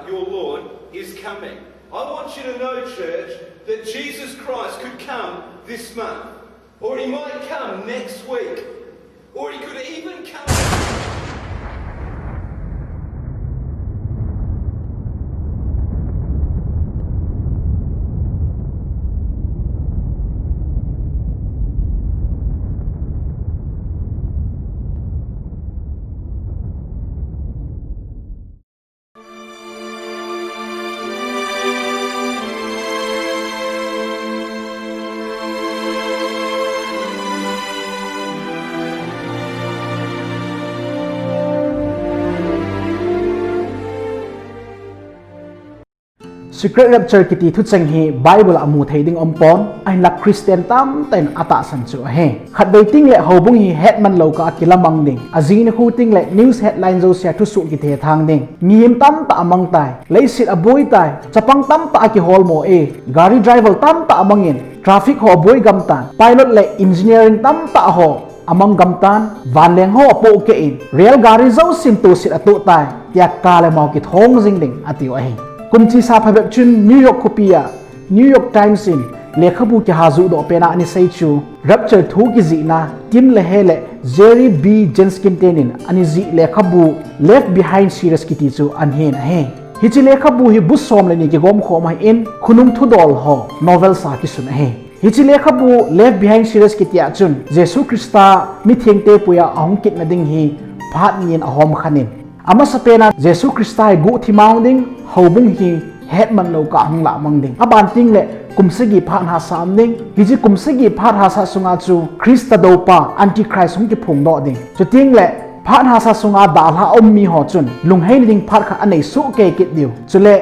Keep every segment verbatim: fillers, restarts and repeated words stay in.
Your Lord is coming. I want you to know, church, that Jesus Christ could come this month, or he might come next week, or he could even come. Secret rapture kiti thucheng hi Bible a mu thei ding um pon, ahinlah Christian tamtah in atahsan chu ahi. Khatvei ting le houbung hi hetman lou kah a kilamang ding, ajing nikho ting le news headline jouse a thusoh kithethang ding, mihem tamtah amang tai, leiset aboi tai, chapang tamtah akiholmo e, gari driver tamtah amang in, traffic ho aboi gam tan, pilot le engineering tamtah ho amang gam tan, vanleng ho apohkeh in, rail gari jousen toset atoh tai, tia kah le mao kithong jing ding atiu ahi. Kum chesa phabep chun New York khopi a New York Times in lekhabu kiha juhdoh pen a ana sei chu, rapture thu kijihna Tim LaHaye le Jerry B Genskind tenin ana jih lekhabu Left Behind series kiti chu ahin ahi. Hiche lekhabu hi bu som le ni kigomkhom ahin, khonung thudol ho novels a kisun ahi. Hiche lekhabu Left Behind series kiti a chun Jesu Christa mithengte puiya ahung kitna ding hi phat ni in ahom khen in, amasapen a Jesu Christa hi guhthim a hung ding, houbung hi hetman lou kah a hung lahmang ding. Aban ting le kum sagi phat hahsa um ding. Hiche kum sagi phat hahsa sunga chu Christa doupa Antichrist hung kiphongdoh ding. Chuteng le phat hahsa sunga dalha a um mi ho chun lungheina ding phat khat anei sohkei kit diu. Chule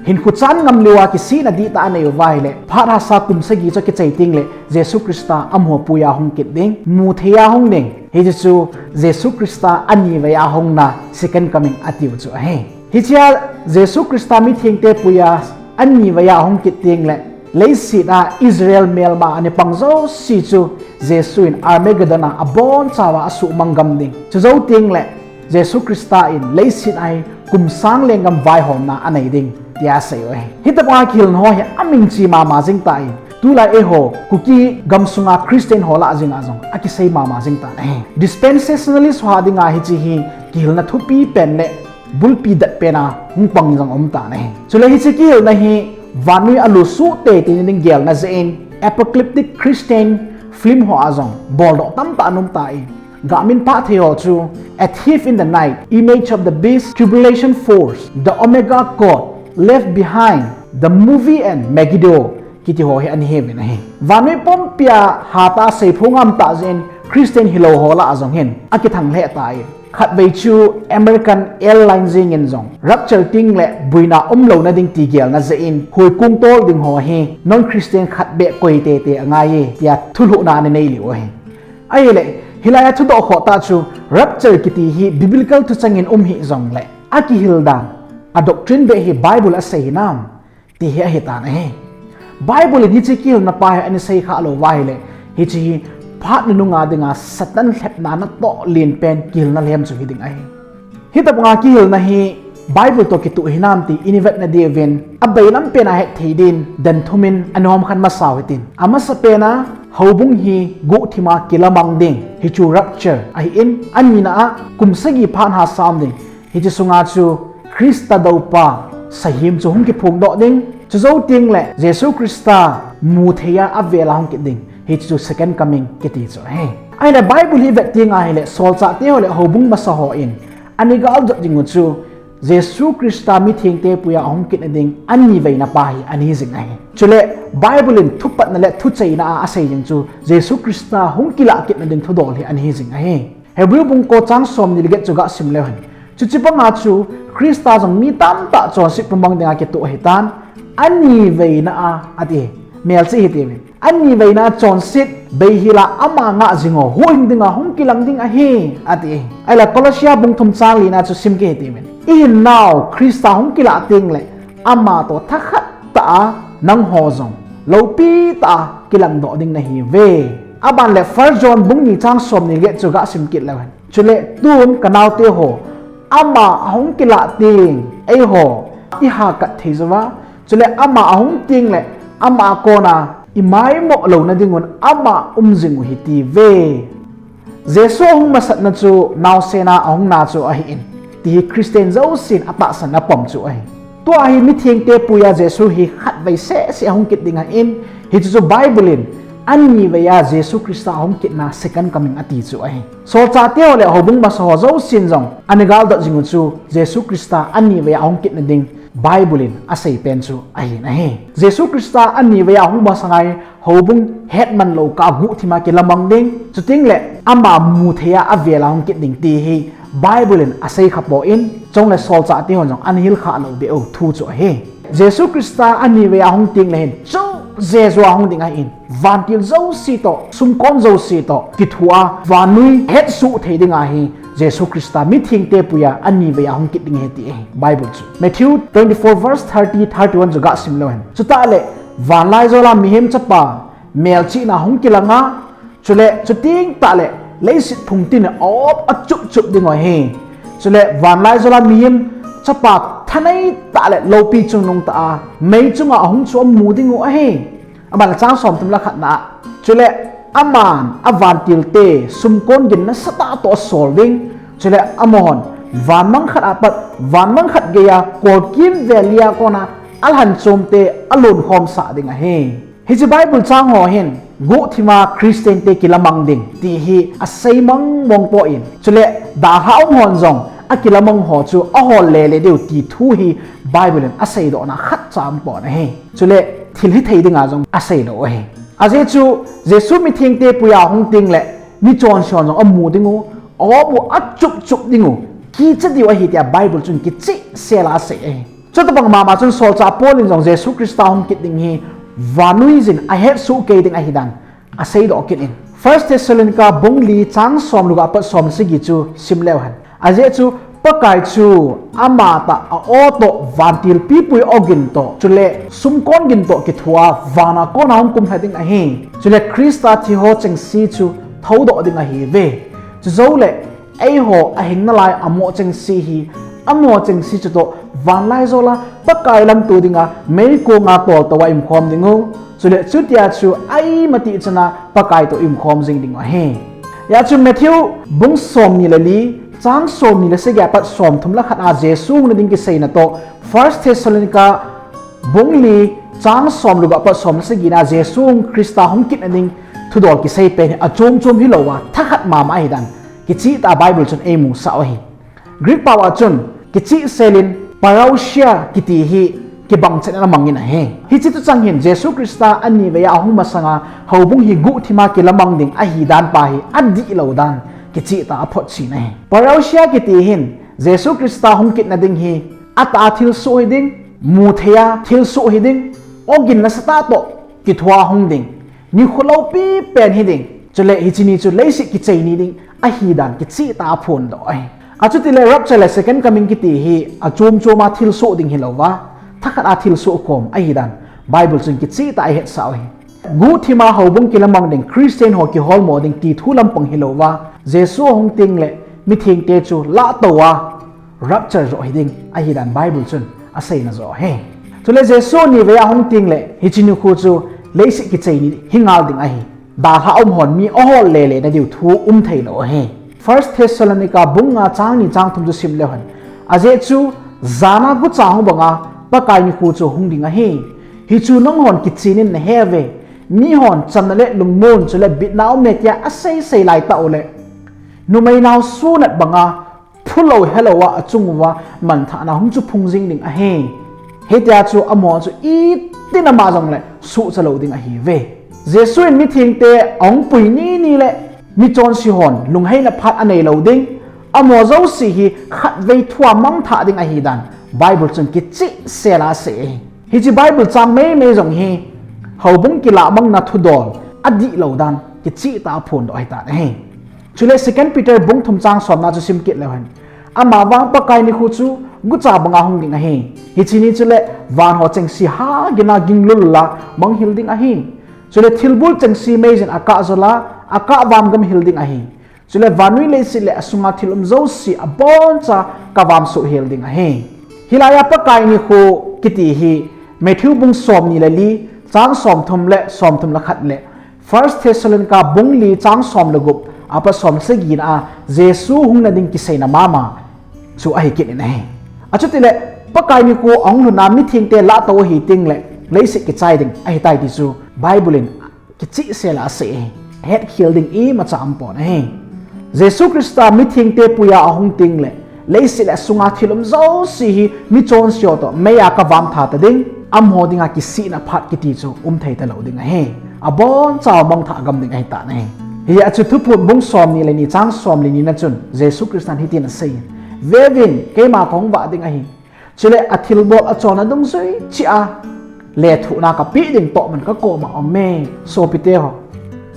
hinkho chan ngam lou a kisihna dihtah anei uva ahile, phat hahsa kum sagi chu akichai teng le Jesu Christa amaho puiya hung kit ding, mu thei a hung ding. Hiche chu Jesu Christa anivei a hungna, second coming atiu chu ahi. Hichea Jesu Christa mithengte puiya anivei a hung kit teng le, leiset a Israel melma ana pang jouse chu Jesu in Armageddon a abonchauva asuhmang gam ding. Chujou teng le Jesu Christa in leiset a hi kum sang lenggam vaihomna anei ding, tia asei u ahi. Hitobanga kihilna ho hi aming che mama jing tan, tulai eiho Kuki gamsunga Christian ho lah jenga jong akisei mama jing tan ahi. Dispensationalist ho a dinga hiche hi kihilna thupi pen le bulpi det pen a hung pang jong um tan ahi. Chule hiche kihilna hi vannoi a lusuh teitei na ding gelna jeh in apocalyptic Christian film ho a jong boldoh tamtah ana um tan, gah min phah thei ho chu A Thief in the Night, Image of the Beast, Tribulation Force, The Omega Chord, Left Behind, The Movie and Megiddo kiti ho hi ana hiuvin ahi. Vannoi pumpia hatah a seiphong a um tah jeh in Christian hilou ho lah a jong hin akithang lheh tan, khatvei chu American Airlines jeng in jong rapture teng le boina umlouna ding ti gelna jeh in huikung tol ding ho hi non-Christian khat beh koi teitei angai e, tia thulhuhna ana nei lheh u ahi. Ahile, hilai a thudoh khoh tah chu rapture kiti hi biblical thucheng in um hih jongle, akihil dan, a doctrine beh hi Bible asei hinam, ti hi ahitan ahi. Bible in hiche kihilna pa hi ana seikhah lou uva ahile, hiche hi phat nunung a dinga Satan lhepna natoh len pen kihilna lhem chu hiding ahi. Hitobanga kihilna hi Bible toh kitoh hinam ti i vetna diuvin, abailam pen a hetthei din, den thum in ana hom khen masau hitin. Amasapen a, houbung hi guhthim a kilamang ding, hichu rapture ahin, anina a, kum sagi phat hahsa um ding, hiche sunga chu Christa doupa sahem chu hung kiphongdoh ding, chujou teng le Jesu Christa mu thei a avel a hung kit ding, hichu second coming kiti chu ahi. Ahile Bible hi vet teng ahile, solchahte ho le houbung masa hon ana galjot jing u chu, Jesu Christa mithengte puiya ahung kitna ding aniveina pa hi ana hi jing ahi. Chule Bible in thupatna le thucheina a asei jing chu, Jesu Christa hung kilah kitna ding thudol hi ana hi jing ahi. Hebrew bung ko chang somni le get chu gasim leu hen, chuche banga chu Christa jong mi tamtah chonset pumang dinga kitoh ahitan, aniveina a ati, melchih hitiuvin. Aniveina a chonset beihel a ama ngah jing ho huhhing dinga hung kilang ding ahi, ati. Ahile Colossia bung thum chang lina chu sim kit hitiuvin. Ihinnau Christa hung kilah teng le, ama toh thakhat tah a nangho jong loupi tah a kilangdoh ding nahiuve. Aban le First John bung ni chang somni le get chu gasim kit leu hen. Chule tun kanaote ho, ama ahung kilah teng, eiho iha kat thei jouva, chule ama ahung teng le ama kona imaimo louna dingun ama um jing u hite ve. Jesu ahung masatna chu naosen a ahung na chu ahin, ti hi Christian jousen atahsan a pom chu ahi. Tua hi mithengte puiya Jesu hi khatvei seh seh ahung kit ding ahin, hichu chu Bible in aniveiya Jesu Christa ahung kitna second coming ati chu ahi. Solchahte ho le houbung masa ho jousen jong ana galdot jing u chu Jesu Christa aniveiya ahung kitna ding Bible in asei pen chu ahin ahi. Jesu Christa aniveiya ahung masanga hi houbung hetman lou kah a guhthima kilamang ding, chuteng le ama mutheiya avel a hung kit ding ti hi Bible in asei khapon, chule solchahte hon jong ana hilkhah lou beh u thu chu ahi. Jesu Christa aniveiya ahung teng le hin chu Jesu ahung ding ahin, vantil jouse toh, sumkon jouse toh kithoa vannoi hetsoh thei ding ahi. Jesu Christa mithengte puiya aniveiya ahung kit ding ahi ti ahi Bible chu. Matthew twenty-four verse thirty, thirty-one chu gasim leu hen. Chutah le vanlaijol a Mihem Chapa melchihna hung kilanga, chule chuteng tah le leiset phung tin a-op achup chup ding u ahi. Chule vanlaijol a Mihem Chapa thanei tah le loupi chungnung tah a mei chunga ahung chu amu ding u ahi. Aban le chang somthum le khatna a, chule aman avantilte sumkon gin nasatah toh asol ding, chule amahon vanmang khat apat vanmang khat geiya kolkim valley a kona alhan chomte alonkhomsah ding ahi. Hiche Bible chang ho hin guhthima Christian te kilamang ding ti hi asei mong mong pon, chule dalha um hon jong akilamang ho chu ahol lele diu ti thu hi Bible in aseidohna khatcha umpon ahi. Chule thil hithei dinga jong asei lou u ahi. Ajeh chu Jesu mithengte puiya ahung teng le michonse hon jong amu ding u, a-op u achup chup ding u, kicha diu ahi tia Bible chun kichehsel a asei ahi. Chutobang mama chun solchah Paul in jong Jesu Christa hung kit ding hi vannoi jin ahetsoh kei ding ahidan aseidoh kit in, First Thessalonica bung li chang som le gup apat som le sagi chu sim leu hen. Ajeh chu Pakai chu amatah a-o toh vantil pipui ogin toh chule sumkon gin toh kithoa vana kona hung kumlha ding ahi. Chule Christa thi ho chengse chu thoudoh ding ahiuve. Chujoule eiho ahing nalai amoh chengse hi, amoh chengse chutoh vanlaijol a Pakai lamto dinga meikonga toltou a iumkhom ding u, chule chutia chu aimatih chana Pakai toh iumkhom jing ding u ahi. Hijeh chun Matthew bung somni le li chang somni le sagi apat somthum le khat a Jesu hungna ding kiseina toh First Thessalonica bung li chang som le gup apat som le sagina Jesu Christa hung kitna ding thudol kisei pen hi achom chom hilouva thakhat mama ahidan kichehtah a Bible chun eimusah u ahi. Greek pao a chun kichehsel in parousia kiti hi kibang chet in amangin ahi. Hiche thuchang hin Jesu Christa aniveiya ahung masanga houbung hi guhthima kilamang ding ahidan pa hi adihlou dan kichehtah a aphotchen ahi. Parousia kiti hin Jesu Christa hung kitna ding hi atah a thilsoh hiding, mutheiya thilsoh hiding, ogin nasatah toh kithoa hung ding, nikho loupi pen hiding, chule hiche ni chu leiset kichai ni ding ahidan kichehtah a aphondoh ahi. Achutile rapture le second coming kiti hi achom choma thilsoh ding hilouva, thakhat a thilsoh khom ahidan Bible chun kichehtah a ihetsah u ahi. Guhthima houbung kilamang ding, Christian ho kiholmo ding ti thu lampang hilouva, Jesu ahung tengle mithengte chu lahtouva rapture joh hiding ahidan Bible chun aseina joh ahi. Chule Jesu niveiya ahung tengle hiche nikho chu leiset kichai ni hi ngal ding ahi. Dalha um hon mi ahol lele nadiu thu umtheilou ahi. First Thessalonica bung nga chang ni chang thum chu simleu hen. Ajeh chu jana gucha hung banga Pakai nikho chu hung ding ahi. Hichu nanghon kichenin naheuve. Mihon chamna le lungmon chule bitna aume tia aseisei laitah ule, numei nao sunat banga phulou helouva achunguva manthahna hung chu phung jing ding ahi. Hitia chu amahon chu itin ama jongle suhchalou ding ahiuve. Jesu in mithengte ahung pui nini le michonse hon lungheina phat aneilou ding, amaho jouse hi khatvei thua mangthah ding ahidan Bible chun kichehsel a asei ahi. Hiche Bible chang meimei jong hi houbung kilahmangna thudol adihlou dan kichehtah a aphondoh ahitan ahi. Chule Second Peter bung thum chang somna chu simkit leu hen. Amavang Pakai nikho chu gucha banga hung ding ahi. Hiche ni chule vanho chengse hagina ginglul la manghil ding ahi. Chule thilbul chengse meijin akahjol a, akahvam gamhil ding ahi. Chule vannoi leiset le asunga thil um jouse aboncha kavamsoh hel ding ahi. Hilaiya Pakai nikho kiti hi Matthew bung somni le li, chang somthum le somthum le khat le First Thessalonica bung li chang som le gup apat som le sagi na a Jesu hung na ding kiseina mama chu ahi kit in ahi. Achuti le Pakai nikho ahung lhun a mithengte lahto ahi teng le leiset kichai ding ahi tai ti chu Bible in kichihsel a asei ahi. Hetkhel ding imacha aumpon ahi. Jesu Christa mithengte puiya ahung teng le leiset le asunga thil um jouse hi michonse ho toh meiya kavamtha ta ding, amaho dinga kisihna phat kiti chu um thei talou ding ahi. Aboncha mangthah gam ding ahitan ahi. Hijeh a chu Thuphon bung somni le ni chang somni le ni na chun Jesu Christan hitin asei in, Veuvin, keima kahung vah ding ahi. Chule athilbol achonna dungjuiya lethuhna kapeh ding tohman kakoma aume. Sopite ho,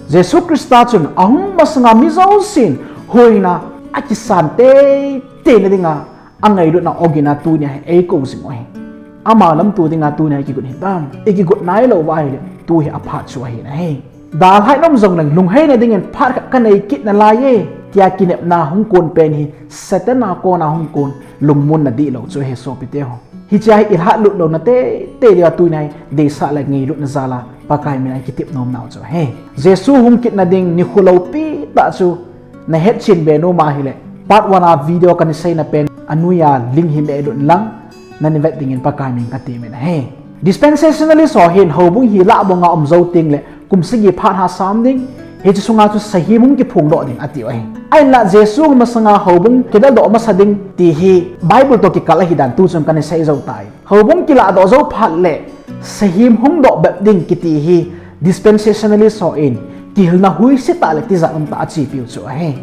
Jesu Christa chun ahung masanga mi jousen huhhingna akisan teitei na dinga angailutna ogin a tunia hi eikou jing u ahi. Ama lamto dinga tunia ikigot hitam? Ikigot nailou uva ahile tu hi aphat chu ahi nahi. Dalhah in um jongleng lungheina dingin phat khat kanei kit nalaiye, tia kinepna hung kon pen hi Satan a kona hung kon lungmonna dihlou chu ahi sopite ho. Hichea hi ilhahlut louna teitei diuva tunia hi deisah le ngailutna jal a Pakai mina ikitep nomnau chu ahi. Jesu hung kitna ding nikho loupi tah chu nahetchen be nom ahile, part one a video kana seina pen anoiya link hi mehlut inlang, nana vet dingin Pakai min katemin ahi. Dispensationalist ho hin houbung hi lahbonga um jou teng le kum sagi phat hahsa um ding, hiche sunga chu sahem hung kiphongdoh ding atiu ahi. Ahinla Jesu masanga houbung kideldoh masa ding ti hi Bible toh kikal ahidan tuchung kana sei jou tai. Houbung kilahdoh jou phat le sahem hungdoh bep ding kiti hi dispensationalist hon kihilna huisetah le tijat umtah a achepiu chu ahi.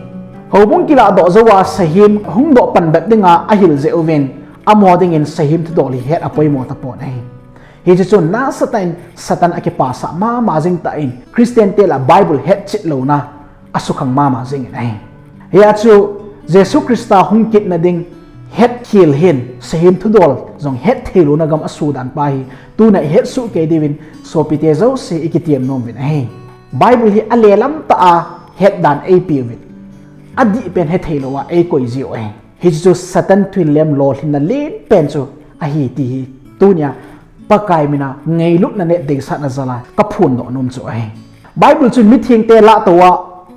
Houbung kilahdoh jouva sahem hungdoh pan bep dinga ahil jeh uvin, amaho dingin sahem thudol hi het apoimo tapon ahi. Hiche chun nasatah in Satan akipasah mama jing tah in Christian te lah Bible hetchet louna asukhang mama jingin ahi. Hia chu Jesu Christa hung kitna ding hetkhel hin sahem thudol jong hettheilouna gam asoh dan pa hi tuna ihetsoh kei diuvin sopite jouse ikitem nom uvin ahi. Bible hi alelam tah a hetdan eipeuvin, adih pen hetheilouva eikoi jiu ahi. Hiche chu Satan thuhil lem lolhinna lenpen chu ahi ti hi tunia Pakai mina ngailutna le deisahna jal a kaphondoh nom chu ahi. Bible chun mithengte lahtouva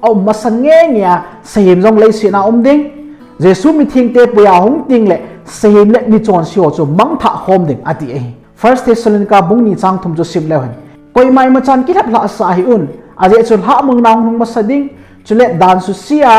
aum masang ngeingei a sahem jong leiset a um ding, Jesu mithengte puiya ahung teng le sahem le michonse ho chu mangthah khom ding ati ahi. First Thessalonica bung ni chang thum chu sim leu hen, koima imachan kilhaplhah sah hih un, ajeh chu lhahmangna hung lhung masa ding, chule dan suse a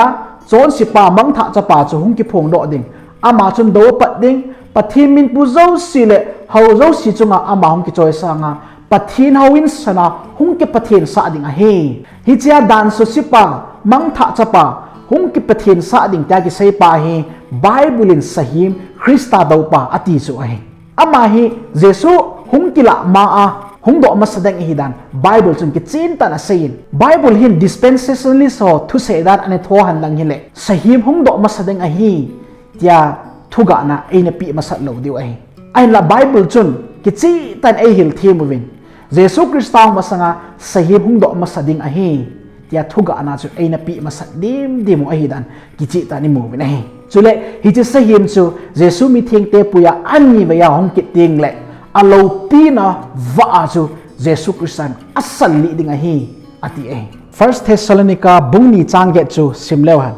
chonsepa mangthah chapa chu hung kiphongdoh ding, ama chun dou apat ding, Pathen minpu jouse le hou jouse chunga ama hung kichoisanga Pathen houin sana hung kipathensah ding ahi. Hichea dan susepa, mangthah chapa, hung kipathensah ding tia kiseipa hi Bible in sahem, Christa doupa ati chu ahi. Ama hi Jesu hung kilah ma a hungdoh masa ding ahidan Bible chun kichentah in aseiyin, Bible hin dispensationalist ho thusei dan ana tho henlang hile sahem hungdoh masa ding ahi tia thugahna eina peh masat lou diu ahi. Ahinla Bible chun kichentah in eihil them uvin, Jesu Christa hung masanga sahem hungdoh masa ding ahi tia thugahna chu eina peh masat dimdim u ahidan kichentah in imu uvin ahi. Chule hiche sahem chu Jesu mithengte puiya aniveiya hung kit teng le aloupina vah a chu Jesu Christan asalih ding ahi ati ahi. First Thessalonica bung ni chang get chu sim leu hen,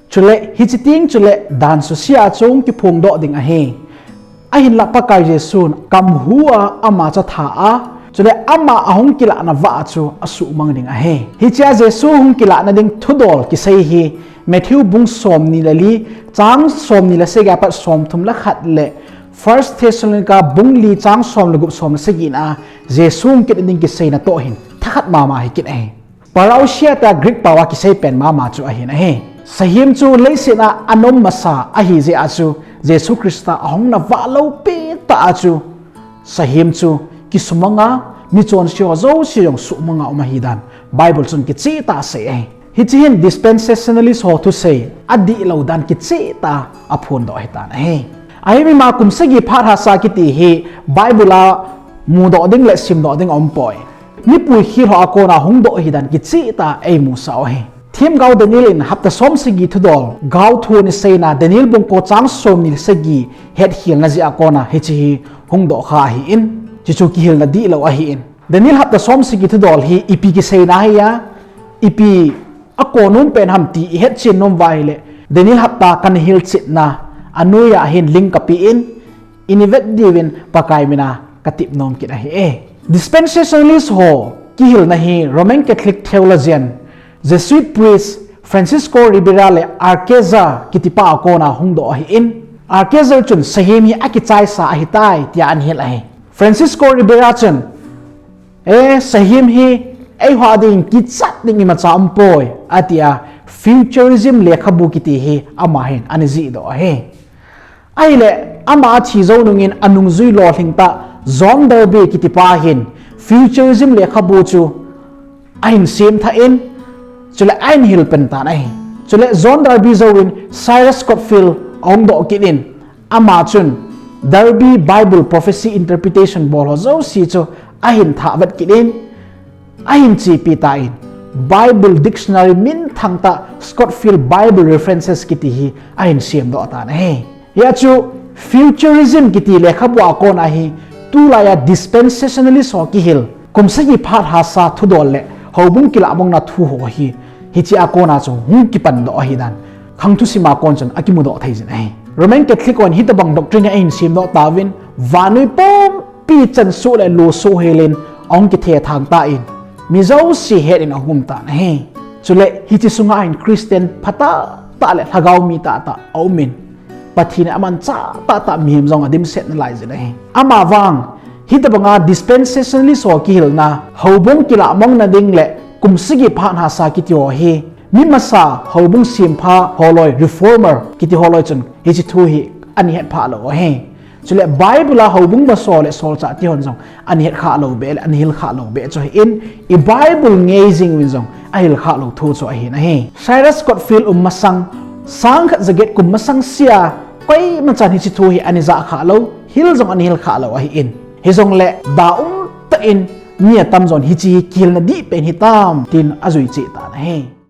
chule hiche teng chule dan suse a chu hung kiphongdoh ding ahi. Ahinla Pakai Jesun kamhu a ama chu atha a, chule ama ahung kilahna vah a chu asuhmang ding ahi. Hichea Jesu hung kilahna ding thudol kisei hi Matthew bung somni le li, chang somni le sagi apat somthum le khat le First Thessalonica bung li chang som le gup som le sagi na a Jesu hung kitna ding kiseina toh hin thakhat mama hi kit ahi. Parousia tia Greek pao a kisei pen mama chu ahin ahi. Sahem chu leiset a ana um masa ahi jeh a chu Jesu Christa ahungna vah loupi tah a chu sahem chu kisumanga, michonse ho jouse jong suhmanga um ahidan Bible chun kichentah a asei ahi. Hiche hin dispensationalist ho thusei adihlou dan kichentah a aphondoh ahitan ahi. Ahin ima kum sagi phat hahsa kiti hi Bible a mudoh ding le simdoh ding aumpoi. Mipui khel ho a kona hungdoh ahidan kichentah a eimusah u ahi. Themgao Daniel in hapta som sagi thudol gao thu ana seina Daniel bung ko chang som ni le sagi hetkhelna jeh a kona hiche hi hung doh kha ahin, chuchu kihilna dihlou ahin. Daniel hapta som sagi thudol hi ipi kiseina hiya, ipi akon um pen ham ti ihet chen nom uva ahile, Daniel hapta kana hilchetna anoiya hin link kapen, ini vet diuvin Pakai mina katep nom kit ahi e. Dispensationalist ho kihilna hi Roman Catholic theologian, Jesuit priest Francisco Ribera le Alcazar kitipa a kona hung doh ahin, Alcazar chun sahem hi akichaisa ahitai tia ana hil ahi. Francisco Ribera chun, e, sahem hi eiho a ding kichat ding imacha umpoi, atia, futurism lekhabu kiti hi ama hin ana jihdoh ahi. Ahile, ama athi jou nungin anungjui lolhing tah John Darby kitipa hin futurism lekhabu chu ahin semthah in, chule ahin hilpen tan ahi. Chule John Darby jouvin Cyrus Scofield ahung doh kit in, ama chun Darby Bible Prophecy Interpretation bol ho jouse chu ahin thahvet kit in, ahin chepi tan, Bible Dictionary minthang tah Scofield Bible References kiti hi ahin semdoh tan ahi. Hia chu futurism kiti lekhabu a kona hi tulaiya dispensationalist ho kihil, kum sagi phat hahsa thudol le houbung kilahmangna thu ho hi, hiche a kona chu hung kipandoh ahidan khang thusim a kon chun akimudoh thei jin ahi. Roman Catholic hon hitobang doctrine hi ahin semdoh tauvin, vannoi pumpi chansoh le losoh helin ahung kithethang tan, mi jouse het in ahung um tan ahi. Chule hiche sunga hin Christian phatah tah le lhagao mi tahtah aumin, Pathen in amanchah tahtah mihem jong adimset nalai jin ahi. Amavang hitobanga dispensationalist ho kihilna, houbung kilahmangna ding le kum sagi phat hahsa kiti ho hi, mi masa houbung sempha holoi, reformer kiti holoi chun hiche thu hi ana hetphah lou ahi. Chule Bible a houbung masa le solchah ti hon jong ana hetkhah lou beh le ana hilkhah lou beh chu ahin, i Bible ngei jeng uvin jong ahilkhah lou thu chu ahin ahi. Cyrus Scofield um masang, sangkhat jaget kum masang sea koimachan hiche thu hi ana jahkhah lou, hil jong ana hilkhah lou ahin. Hijongle da umtah in mi atamjon hiche hi kihilna dih pen hitam tin ajui cheh tan ahi.